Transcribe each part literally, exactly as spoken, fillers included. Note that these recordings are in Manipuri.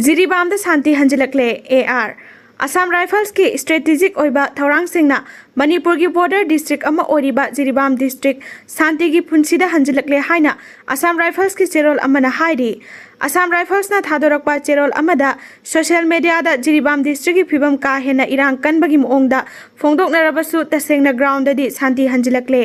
ꯖꯤꯔꯤꯕꯥꯝꯗ ꯁꯥꯟꯇꯤ ꯍꯟꯖꯤꯜꯂꯛꯂꯦ꯫ A R. ꯑꯁꯥꯝ ꯔꯥꯏꯐꯜꯁꯀꯤ ꯁ꯭ꯇ꯭ꯔꯦꯇꯦꯖꯤꯛ ꯑꯣꯏꯕ ꯊꯧꯔꯥꯡꯁꯤꯡꯅ ꯃꯅꯤꯄꯨꯔꯒꯤ ꯕꯣꯔꯗꯔ ꯗꯤꯁꯇ꯭ꯔꯤꯛ ꯑꯃ ꯑꯣꯏꯔꯤꯕ ꯖꯤꯔꯤꯕꯥꯝ ꯗꯤꯁꯇ꯭ꯔꯤꯛ ꯁꯥꯟꯇꯤꯒꯤ ꯄꯨꯟꯁꯤꯗ ꯍꯟꯖꯤꯜꯂꯛꯂꯦ ꯍꯥꯏꯅ ꯑꯁꯥꯝ ꯔꯥꯏꯐꯜꯁꯀꯤ ꯆꯦꯔꯣꯜ ꯑꯃꯅ ꯍꯥꯏꯔꯤ꯫ ꯑꯁꯥꯝ ꯔꯥꯏꯐꯜꯁꯅ ꯊꯥꯗꯣꯔꯛꯄ ꯆꯦꯔꯣꯜ ꯑꯃꯗ ꯁꯣꯁꯤꯌꯦꯜ ꯃꯦꯗꯤꯌꯥꯗ ꯖꯤꯔꯤꯕꯥꯝ ꯗꯤꯁꯇ꯭ꯔꯤꯛꯀꯤ ꯐꯤꯕꯝ ꯀꯥ ꯍꯦꯟꯅ ꯏꯔꯥꯡ ꯀꯟꯕꯒꯤ ꯃꯑꯣꯡꯗ ꯐꯣꯡꯗꯣꯛꯅꯔꯕꯁꯨ ꯇꯁꯦꯡꯅ ꯒ꯭ꯔꯥꯎꯟꯗꯗꯤ ꯁꯥꯟꯇꯤ ꯍꯟꯖꯤꯜꯂꯛꯂꯦ꯫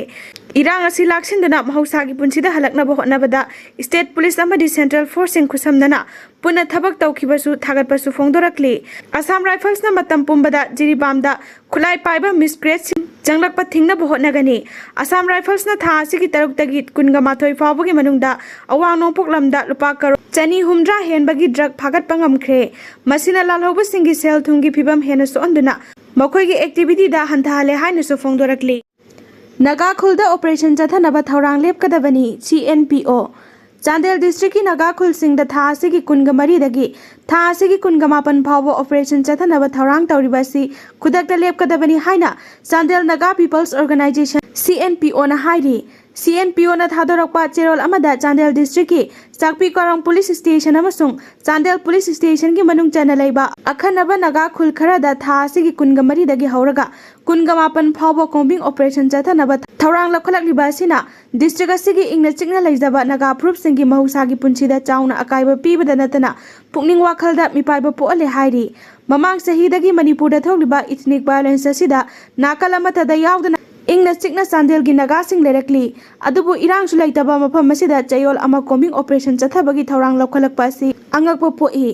ꯏꯔꯥꯡ ꯑꯁꯤ ꯂꯥꯛꯁꯤꯟꯗꯨꯅ ꯃꯍꯧꯁꯥꯒꯤ ꯄꯨꯟꯁꯤꯗ ꯍꯜꯂꯛꯅꯕ ꯍꯣꯠꯅꯕꯗ ꯁ꯭ꯇꯦꯠ ꯄꯨꯂꯤꯁ ꯑꯃꯗꯤ ꯁꯦꯟꯇ꯭ꯔꯦꯜ ꯐꯣꯔꯁꯁꯤꯡ ꯈꯨꯠꯁꯝꯅꯅ ꯄꯨꯟꯅ ꯊꯕꯛ ꯇꯧꯈꯤꯕꯁꯨ ꯊꯥꯒꯠꯄꯁꯨ ꯐꯣꯡꯗꯣꯔꯛꯂꯤ꯫ ꯑꯁꯥꯝ ꯔꯥꯏꯐꯜꯁꯅ ꯃꯇꯝ ꯄꯨꯝꯕꯗ ꯖꯤꯔꯤꯕꯥꯝꯗ ꯈꯨꯠꯂꯥꯏ ꯄꯥꯏꯕ ꯃꯤꯁꯀ꯭ꯔꯦꯠꯁꯤꯡ ꯆꯪꯂꯛꯄ ꯊꯤꯡꯅꯕ ꯍꯣꯠꯅꯒꯅꯤ꯫ ꯑꯁꯥꯝ ꯔꯥꯏꯐꯜꯁꯅ ꯊꯥ ꯑꯁꯤꯒꯤ ꯇꯔꯨꯛꯇꯒꯤ ꯀꯨꯟꯒ ꯃꯥꯊꯣꯏ ꯐꯥꯎꯕꯒꯤ ꯃꯅꯨꯡꯗ ꯑꯋꯥꯡ ꯅꯣꯡꯄꯣꯛ ꯂꯝꯗ ꯂꯨꯄꯥ ꯀꯔꯣꯔ ꯆꯅꯤ ꯍꯨꯝꯗ꯭ꯔꯥ ꯍꯦꯟꯕꯒꯤ ꯗ꯭ꯔꯒ ꯐꯥꯒꯠꯄ ꯉꯝꯈ꯭ꯔꯦ꯫ ꯃꯁꯤꯅ ꯂꯥꯜꯍꯧꯕꯁꯤꯡꯒꯤ ꯁꯦꯜ ꯊꯨꯝꯒꯤ ꯐꯤꯕꯝ ꯍꯦꯟꯅ ꯁꯣꯛꯍꯟꯗꯨꯅ ꯃꯈꯣꯏꯒꯤ ꯑꯦꯛꯇꯤꯚꯤꯇꯤꯗ ꯍꯟꯊꯍꯜꯂꯦ ꯍꯥꯏꯅꯁꯨ ꯐꯣꯡꯗꯣꯔꯛꯂꯤ꯫ ꯅꯥꯒꯥ ꯈꯨꯜꯗ ꯑꯣꯄꯔꯦꯁꯟ ꯆꯠꯊꯅꯕ ꯊꯧꯔꯥꯡ ꯂꯦꯞꯀꯗꯕꯅꯤ, ꯁꯤ ꯑꯦꯟ ꯄꯤ ꯑꯣ꯫ ꯆꯥꯟꯗꯦꯜ ꯗꯤꯁꯇ꯭ꯔꯤꯛꯀꯤ ꯅꯥꯒꯥ ꯈꯨꯜꯁꯤꯡꯗ ꯊꯥ ꯑꯁꯤꯒꯤ ꯀꯨꯟꯒ ꯃꯔꯤꯗꯒꯤ ꯊꯥ ꯑꯁꯤꯒꯤ ꯀꯨꯟꯒ ꯃꯥꯄꯟ ꯐꯥꯎꯕ ꯑꯣꯄꯔꯦꯁꯟ ꯆꯠꯊꯅꯕ ꯊꯧꯔꯥꯡ ꯇꯧꯔꯤꯕ ꯑꯁꯤ ꯈꯨꯗꯛꯇ ꯂꯦꯞꯀꯗꯕꯅꯤ ꯍꯥꯏꯅ Chandel Naga peoples organization, C N P O ꯍꯥꯏꯔꯤ꯫ ꯁꯤ ꯑꯦꯟ ꯄꯤ ꯑꯣꯅ ꯊꯥꯗꯣꯔꯛꯄ ꯆꯦꯔꯣꯜ ꯑꯃꯗ ꯆꯥꯟꯗꯦꯜ ꯗꯤꯁꯇ꯭ꯔꯤꯛꯀꯤ ꯆꯥꯛꯄꯤ ꯀꯣꯔꯣꯡ ꯄꯨꯂꯤꯁ ꯁ꯭ꯇꯦꯁꯟ ꯑꯃꯁꯨꯡ ꯆꯥꯟꯗꯦꯜ ꯄꯨꯂꯤꯁ ꯁ꯭ꯇꯦꯁꯟꯒꯤ ꯃꯅꯨꯡ ꯆꯟꯅ ꯂꯩꯕ ꯑꯈꯟꯅꯕ ꯅꯥꯒꯥ ꯈꯨꯜ ꯈꯔꯗ ꯊꯥ ꯑꯁꯤꯒꯤ ꯀꯨꯟꯒ ꯃꯔꯤꯗꯒꯤ ꯍꯧꯔꯒ ꯀꯨꯟꯒ ꯃꯥꯄꯟ ꯐꯥꯎꯕ ꯀꯣꯝꯕꯤꯡ ꯑꯣꯄꯔꯦꯁꯟ ꯆꯠꯊꯅꯕ ꯊꯧꯔꯥꯡ ꯂꯧꯈꯠꯂꯛꯂꯤꯕ ꯑꯁꯤꯅ ꯗꯤꯁꯇ꯭ꯔꯤꯛ ꯑꯁꯤꯒꯤ ꯏꯪꯅ ꯆꯤꯛꯅ ꯂꯩꯖꯕ ꯅꯥꯒꯥ ꯐꯨꯔꯨꯞꯁꯤꯡꯒꯤ ꯃꯍꯧꯁꯥꯒꯤ ꯄꯨꯟꯁꯤꯗ ꯆꯥꯎꯅ ꯑꯀꯥꯏꯕ ꯄꯤꯕꯗ ꯅꯠꯇꯅ ꯄꯨꯛꯅꯤꯡ ꯋꯥꯈꯜꯗ ꯃꯤꯄꯥꯏꯕ ꯄꯣꯛꯍꯜꯂꯦ ꯍꯥꯏꯔꯤ꯫ ꯃꯃꯥꯡ ꯆꯍꯤꯗꯒꯤ ꯃꯅꯤꯄꯨꯔꯗ ꯊꯣꯛꯂꯤꯕ ꯏꯊꯅꯤꯛ ꯚꯥꯏꯑꯣꯂꯦꯟꯁ ꯑꯁꯤꯗ ꯅꯥꯀꯜ ꯑꯃꯠꯇꯗ ꯌꯥꯎꯗꯅ ꯏꯪꯅ ꯆꯤꯛꯅ ꯆꯥꯟꯗꯦꯜꯒꯤ ꯅꯥꯒꯥꯁꯤꯡ ꯂꯩꯔꯛꯂꯤ꯫ ꯑꯗꯨꯕꯨ ꯏꯔꯥꯡꯁꯨ ꯂꯩꯇꯕ ꯃꯐꯝ ꯑꯁꯤꯗ ꯆꯌꯣꯜ ꯑꯃ ꯀꯣꯝꯕꯤꯡ ꯑꯣꯄꯔꯦꯁꯟ ꯆꯠꯊꯕꯒꯤ ꯊꯧꯔꯥꯡ ꯂꯧꯈꯠꯂꯛꯄ ꯑꯁꯤ ꯑꯉꯛꯄ ꯄꯣꯛꯏ꯫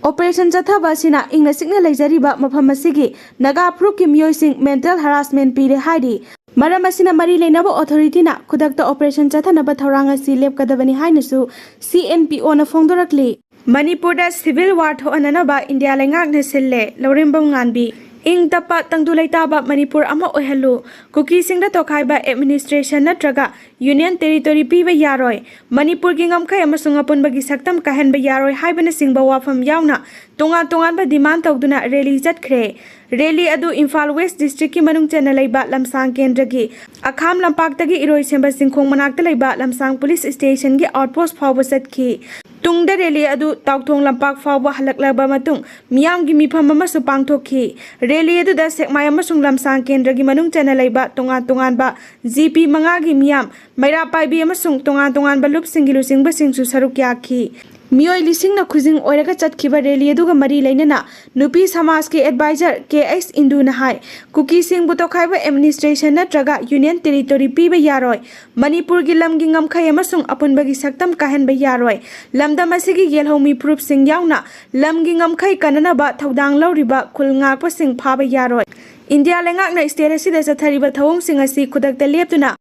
ꯑꯣꯄꯔꯦꯁꯟ ꯆꯠꯊꯕ ꯑꯁꯤꯅ ꯏꯪꯅ ꯆꯤꯛꯅ ꯂꯩꯖꯔꯤꯕ ꯃꯐꯝ ꯑꯁꯤꯒꯤ ꯅꯥꯒꯥ ꯐꯨꯔꯨꯞꯀꯤ ꯃꯤꯑꯣꯏꯁꯤꯡ ꯃꯦꯟꯇꯦꯜ ꯍꯔꯥꯁꯃꯦꯟ ꯄꯤꯔꯦ ꯍꯥꯏꯔꯤ꯫ ꯃꯔꯝ ꯑꯁꯤꯅ ꯃꯔꯤ ꯂꯩꯅꯕ ꯑꯣꯊꯣꯔꯤꯇꯤꯅ ꯈꯨꯗꯛꯇ ꯑꯣꯄꯔꯦꯁꯟ ꯆꯠꯊꯅꯕ ꯊꯧꯔꯥꯡ ꯑꯁꯤ ꯂꯦꯞꯀꯗꯕꯅꯤ ꯍꯥꯏꯅꯁꯨ ꯁꯤ ꯑꯦꯟ ꯄꯤ ꯑꯣꯅ ꯐꯣꯡꯗꯣꯔꯛꯂꯤ꯫ ꯃꯅꯤꯄꯨꯔꯗ ꯁꯤꯚꯤꯜ ꯋꯥꯔ ꯊꯣꯛꯍꯟꯅꯅꯕ ꯏꯟꯗꯤꯌꯥ ꯂꯩꯉꯥꯛꯅ ꯁꯤꯜꯂꯦ, ꯂꯧꯔꯦꯝꯕꯝ ꯉꯥꯟꯕꯤ꯫ ꯏꯪ ꯇꯞꯄ ꯇꯪꯗꯨ ꯂꯩꯇꯥꯕ ꯃꯅꯤꯄꯨꯔ ꯑꯃ ꯑꯣꯏꯍꯜꯂꯨ, ꯀꯨꯀꯤꯁꯤꯡꯗ ꯇꯣꯈꯥꯏꯕ ꯑꯦꯗꯃꯤꯅꯤꯁꯇ꯭ꯔꯦꯁꯟ ꯅꯠꯇ꯭ꯔꯒ ꯌꯨꯅꯤꯌꯟ ꯇꯦꯔꯤꯇꯣꯔꯤ ꯄꯤꯕ ꯌꯥꯔꯣꯏ, ꯃꯅꯤꯄꯨꯔꯒꯤ ꯉꯝꯈꯩ ꯑꯃꯁꯨꯡ ꯑꯄꯨꯟꯕꯒꯤ ꯁꯛꯇꯝ ꯀꯥꯏꯍꯟꯕ ꯌꯥꯔꯣꯏ ꯍꯥꯏꯕꯅꯆꯤꯡꯕ ꯋꯥꯐꯝ ꯌꯥꯎꯅ ꯇꯣꯉꯥꯟ ꯇꯣꯉꯥꯟꯕ ꯗꯤꯃꯥꯟ ꯇꯧꯗꯨꯅ ꯔꯦꯂꯤ ꯆꯠꯈ꯭ꯔꯦ꯫ ꯔꯦꯂꯤ ꯑꯗꯨ ꯏꯝꯐꯥꯜ ꯋꯦꯁ ꯗꯤꯁꯇ꯭ꯔꯤꯛꯀꯤ ꯃꯅꯨꯡ ꯆꯟꯅ ꯂꯩꯕ ꯂꯝꯁꯥꯡ ꯀꯦꯟꯗ꯭ꯔꯒꯤ ꯑꯈꯥꯝ ꯂꯝꯄꯥꯛꯇꯒꯤ ꯏꯔꯣꯏꯁꯦꯝꯕ ꯆꯤꯡꯈꯣꯡ ꯃꯅꯥꯛꯇ ꯂꯩꯕ ꯂꯝꯁꯥꯡ ꯄꯨꯂꯤꯁ ꯁ꯭ꯇꯦꯁꯟꯒꯤ ꯑꯥꯎꯠꯄꯣꯁ ꯐꯥꯎꯕ ꯆꯠꯈꯤ꯫ ꯇꯨꯡꯗ ꯔꯦꯂꯤ ꯑꯗꯨ ꯇꯥꯎꯊꯣꯡ ꯂꯝꯄꯥꯛ ꯐꯥꯎꯕ ꯍꯜꯂꯛꯂꯕ ꯃꯇꯨꯡ ꯃꯤꯌꯥꯝꯒꯤ ꯃꯤꯐꯝ ꯑꯃꯁꯨ ꯄꯥꯡꯊꯣꯛꯈꯤ꯫ ꯔꯦꯂꯤ ꯑꯗꯨꯗ ꯁꯦꯛꯃꯥꯏ ꯑꯃꯁꯨꯡ ꯂꯝꯁꯥꯡ ꯀꯦꯟꯗ꯭ꯔꯒꯤ ꯃꯅꯨꯡ ꯆꯟꯅ ꯂꯩꯕ ꯇꯣꯉꯥꯟ ꯇꯣꯉꯥꯟꯕ ꯖꯤ ꯄꯤ ꯃꯉꯥꯒꯤ ꯃꯤꯌꯥꯝ, ꯃꯩꯔꯥ ꯄꯥꯏꯕꯤ ꯑꯃꯁꯨꯡ ꯇꯣꯉꯥꯟ ꯇꯣꯉꯥꯟꯕ ꯂꯨꯞꯁꯤꯡꯒꯤ ꯂꯨꯆꯤꯡꯕꯁꯤꯡꯁꯨ ꯁꯔꯨꯛ ꯌꯥꯈꯤ꯫ ꯃꯤꯑꯣꯏ ꯂꯤꯁꯤꯡꯅ ꯈꯨꯖꯤꯡ ꯑꯣꯏꯔꯒ ꯆꯠꯈꯤꯕ ꯔꯦꯂꯤ ꯑꯗꯨꯒ ꯃꯔꯤ ꯂꯩꯅꯅ ꯅꯨꯄꯤ ꯁꯃꯥꯖꯀꯤ ꯑꯦꯗꯚꯥꯏꯖꯔ ꯀꯦ ꯑꯩꯆ ꯏꯟꯗꯨꯅ ꯍꯥꯏ, ꯀꯨꯀꯤꯁꯤꯡꯕꯨ ꯇꯣꯈꯥꯏꯕ ꯑꯦꯗꯃꯤꯅꯤꯁꯇ꯭ꯔꯦꯁꯟ ꯅꯠꯇ꯭ꯔꯒ ꯌꯨꯅꯤꯌꯟ ꯇꯦꯔꯤꯇꯣꯔꯤ ꯄꯤꯕ ꯌꯥꯔꯣꯏ꯫ ꯃꯅꯤꯄꯨꯔꯒꯤ ꯂꯝꯒꯤ ꯉꯝꯈꯩ ꯑꯃꯁꯨꯡ ꯑꯄꯨꯟꯕꯒꯤ ꯁꯛꯇꯝ ꯀꯥꯏꯍꯟꯕ ꯌꯥꯔꯣꯏ꯫ ꯂꯝꯗꯝ ꯑꯁꯤꯒꯤ ꯌꯦꯜꯍꯧꯃꯤ ꯐꯨꯔꯨꯞꯁꯤꯡ ꯌꯥꯎꯅ ꯂꯝꯒꯤ ꯉꯝꯈꯩ ꯀꯟꯅꯅꯕ ꯊꯧꯗꯥꯡ ꯂꯧꯔꯤꯕ ꯈꯨꯜ ꯉꯥꯛꯄꯁꯤꯡ ꯐꯥꯕ ꯌꯥꯔꯣꯏ꯫ ꯏꯟꯗꯤꯌꯥ ꯂꯩꯉꯥꯛꯅ ꯁ꯭ꯇꯦꯠ ꯑꯁꯤꯗ ꯆꯠꯊꯔꯤꯕ ꯊꯧꯑꯣꯡꯁꯤꯡ ꯑꯁꯤ ꯈꯨꯗꯛꯇ ꯂꯦꯞꯇꯨꯅ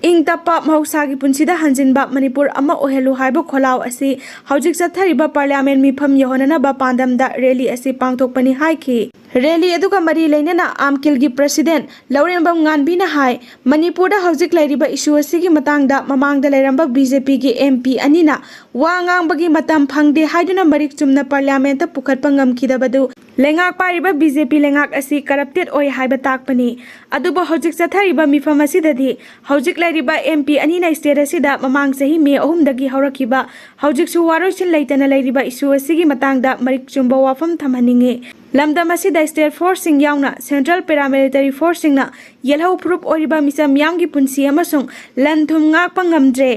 ꯏꯪ ꯇꯞꯄ ꯃꯍꯧꯁꯥꯒꯤ ꯄꯨꯟꯁꯤꯗ ꯍꯟꯖꯤꯟꯕ ꯃꯅꯤꯄꯨꯔ ꯑꯃ ꯑꯣꯏꯍꯜꯂꯨ ꯍꯥꯏꯕ ꯈꯣꯜꯂꯥꯎ ꯑꯁꯤ ꯍꯧꯖꯤꯛ ꯆꯠꯊꯔꯤꯕ ꯄꯥꯔꯂꯤꯌꯥꯃꯦꯟ ꯃꯤꯐꯝ ꯌꯧꯍꯟꯅꯅꯕ ꯄꯥꯟꯗꯝꯗ ꯔꯦꯂꯤ ꯑꯁꯤ ꯄꯥꯡꯊꯣꯛꯄꯅꯤ ꯍꯥꯏꯈꯤ꯫ ꯔꯦꯂꯤ ꯑꯗꯨꯒ ꯃꯔꯤ ꯂꯩꯅꯅ ꯑꯥꯝꯀꯤꯜꯒꯤ ꯄ꯭ꯔꯁꯤꯗꯦꯟ ꯂꯧꯔꯦꯝꯕꯝ ꯉꯥꯟꯕꯤꯅ ꯍꯥꯏ, ꯃꯅꯤꯄꯨꯔꯗ ꯍꯧꯖꯤꯛ ꯂꯩꯔꯤꯕ ꯏꯁꯨ ꯑꯁꯤꯒꯤ ꯃꯇꯥꯡꯗ ꯃꯃꯥꯡꯗ ꯂꯩꯔꯝꯕ ꯕꯤ ꯖꯦ ꯄꯤꯒꯤ ꯑꯦꯝ ꯄꯤ ꯑꯅꯤꯅ ꯋꯥ ꯉꯥꯡꯕꯒꯤ ꯃꯇꯝ ꯐꯪꯗꯦ ꯍꯥꯏꯗꯨꯅ ꯃꯔꯤꯛ ꯆꯨꯝꯅ ꯄꯥꯔꯂꯤꯌꯥꯃꯦꯟꯇ ꯄꯨꯈꯠꯄ ꯉꯝꯈꯤꯗꯕꯗꯨ ꯂꯩꯉꯥꯛ ꯄꯥꯏꯔꯤꯕ ꯕꯤ ꯖꯦ ꯄꯤ ꯂꯩꯉꯥꯛ ꯑꯁꯤ ꯀꯔꯞꯇꯦꯠ ꯑꯣꯏ ꯍꯥꯏꯕ ꯇꯥꯛꯄꯅꯤ꯫ ꯑꯗꯨꯕꯨ ꯍꯧꯖꯤꯛ ꯆꯠꯊꯔꯤꯕ ꯃꯤꯐꯝ ꯑꯁꯤꯗꯗꯤ ꯍꯧꯖꯤꯛ ꯂꯩꯔꯤꯕ ꯑꯦꯝ ꯄꯤ ꯑꯅꯤꯅ ꯁ꯭ꯇꯦꯠ ꯑꯁꯤꯗ ꯃꯃꯥꯡ ꯆꯍꯤ ꯃꯦ ꯑꯍꯨꯝꯗꯒꯤ ꯍꯧꯔꯛꯈꯤꯕ ꯍꯧꯖꯤꯛꯁꯨ ꯋꯥꯔꯣꯏꯁꯤꯟ ꯂꯩꯇꯅ ꯂꯩꯔꯤꯕ ꯏꯁꯨ ꯑꯁꯤꯒꯤ ꯃꯇꯥꯡꯗ ꯃꯔꯤꯛ ꯆꯨꯝꯕ ꯋꯥꯐꯝ ꯊꯝꯍꯟꯅꯤꯡꯏ꯫ ꯂꯝꯗꯝ ꯑꯁꯤꯗ ꯁ꯭ꯇꯦꯠ ꯐꯣꯔꯁꯁꯤꯡ ꯌꯥꯎꯅ ꯁꯦꯟꯇ꯭ꯔꯦꯜ ꯄꯦꯔꯥꯃꯤꯂꯤꯇꯔꯤ ꯐꯣꯔꯁꯁꯤꯡꯅ ꯌꯦꯜꯍꯧ ꯐꯨꯔꯨꯞ ꯑꯣꯏꯔꯤꯕ ꯃꯤꯆꯝ ꯃꯤꯌꯥꯝꯒꯤ ꯄꯨꯟꯁꯤ ꯑꯃꯁꯨꯡ ꯂꯟ ꯊꯨꯝ ꯉꯥꯛꯄ ꯉꯝꯗ꯭ꯔꯦ꯫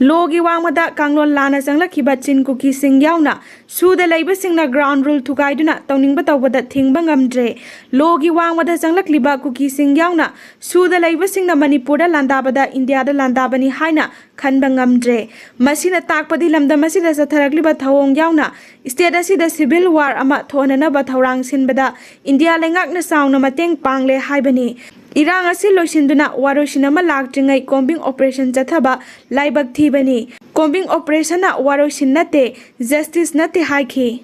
ꯂꯣꯒꯤ ꯋꯥꯡꯃꯗ ꯀꯥꯡꯂꯣꯟ ꯂꯥꯟꯅ ꯆꯪꯂꯛꯈꯤꯕ ꯆꯤꯟ ꯀꯨꯀꯤꯁꯤꯡ ꯌꯥꯎꯅ ꯁꯨꯗ ꯂꯩꯕꯁꯤꯡꯅ ꯒ꯭ꯔꯥꯎꯟ ꯔꯨꯜ ꯊꯨꯒꯥꯏꯗꯨꯅ ꯇꯧꯅꯤꯡꯕ ꯇꯧꯕꯗ ꯊꯤꯡꯕ ꯉꯝꯗ꯭ꯔꯦ꯫ ꯂꯣꯒꯤ ꯋꯥꯡꯃꯗ ꯆꯪꯂꯛꯂꯤꯕ ꯀꯨꯀꯤꯁꯤꯡ ꯌꯥꯎꯅ ꯁꯨꯗ ꯂꯩꯕꯁꯤꯡꯅ ꯃꯅꯤꯄꯨꯔꯗ ꯂꯥꯟꯗꯥꯕꯗ ꯏꯟꯗꯤꯌꯥꯗ ꯂꯥꯟꯗꯥꯕꯅꯤ ꯍꯥꯏꯅ ꯈꯟꯕ ꯉꯝꯗ꯭ꯔꯦ꯫ ꯃꯁꯤꯅ ꯇꯥꯛꯄꯗꯤ ꯂꯝꯗꯝ ꯑꯁꯤꯗ ꯆꯠꯊꯔꯛꯂꯤꯕ ꯊꯧꯑꯣꯡ ꯌꯥꯎꯅ ꯁ꯭ꯇꯦꯠ ꯑꯁꯤꯗ ꯁꯤꯚꯤꯜ ꯋꯥꯔ ꯑꯃ ꯊꯣꯛꯍꯟꯅꯅꯕ ꯊꯧꯔꯥꯡ ꯁꯤꯟꯕꯗ ꯏꯟꯗꯤꯌꯥ ꯂꯩꯉꯥꯛꯅ ꯆꯥꯎꯅ ꯃꯇꯦꯡ ꯄꯥꯡꯂꯦ ꯍꯥꯏꯕꯅꯤ꯫ ꯏꯔꯥꯡ ꯑꯁꯤ ꯂꯣꯏꯁꯤꯟꯗꯨꯅ ꯋꯥꯔꯣꯏꯁꯤꯟ ꯑꯃ ꯂꯥꯛꯇ꯭ꯔꯤꯉꯩ ꯀꯣꯝꯕꯤꯡ ꯑꯣꯄꯔꯦꯁꯟ ꯆꯠꯊꯕ ꯂꯥꯏꯕꯛ ꯊꯤꯕꯅꯤ꯫ ꯀꯣꯝꯕꯤꯡ ꯑꯣꯄꯔꯦꯁꯟꯅ ꯋꯥꯔꯣꯏꯁꯤꯟ ꯅꯠꯇꯦ, ꯖꯁꯇꯤꯁ ꯅꯠꯇꯦ ꯍꯥꯏꯈꯤ꯫